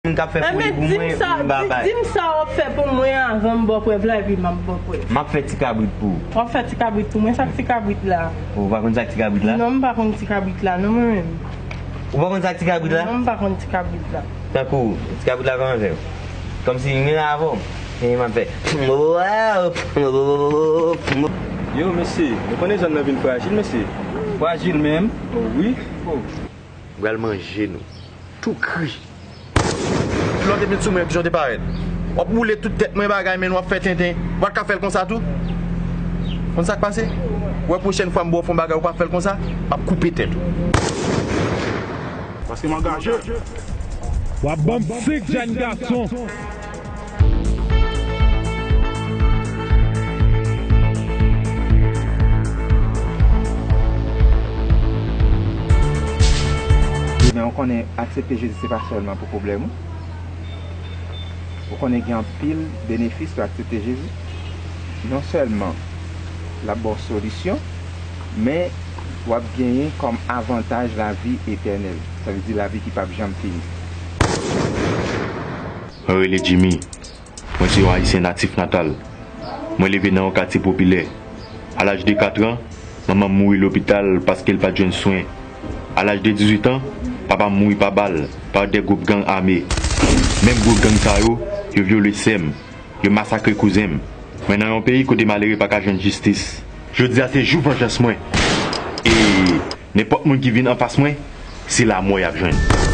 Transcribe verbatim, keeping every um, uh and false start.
Moun k ap fè foli pou mwen, m pa bay. Di m sa w ap fè pou mwen avan m ba w prèv la, epi m ap ba w prèv. M ap fè ti kabrit pou ou. W ap fè ti kabrit pou mwen? Sa k ti kabrit la? Ou pa konn sa k ti kabrit la? Non, m pa konn ti kabrit la, non, mwen menm. Ou pa konn sa k ti kabrit la? Non, m pa konn ti kabrit la. Tankou, ti kabrit la kòman fè? Kòmsi m gen avè w. E m ap fè. Yo, mesye, nou konnen zòn nan vin frajil, mesye. Frajil menm? O wi. O. M pral manje nou. Tou kri. Lè w te vin sou mwen, kijan w te parèt? W ap boule tout tèt mwen bagay, men w ap fè tenten. W pa t ka fè l konsa tou? Konn sa k pase? Ou wè pwochèn fwa m ba w fè yon bagay, ou pa fè l konsa, m ap koupe tèt ou. Paske m angaje. W ap ban m senk jèn gason. Men ou konnen, aksepte Jezi se pa sèlman pou pwoblèm ou. Ou konnen gen anpil benefis lè w aksepte Jezi. Non sèlman l ap ba w solisyon, men w ap genyen kòm avantaj lavi etènèl. Sa vle di lavi ki p ap janm fini. Mwen rele Jimmy. Mwen se yon Ayisyen natif natal. Mwen leve nan yon katye popilè. A laj de kat an, manman m mouri lopital paske l pa t jwenn swen. A laj de dizuit an, papa m mouri pa bal, pa de gwoup gang ame. Menm gwoup gang sa yo, yo vyole sè m, yo masakre kouzen m. Mwen nan yon peyi kote malere pa ka jwenn jistis. Jodi a se jou vanjans mwen. E nenpòt moun ki vin anfas mwen, se lamò y ap jwenn.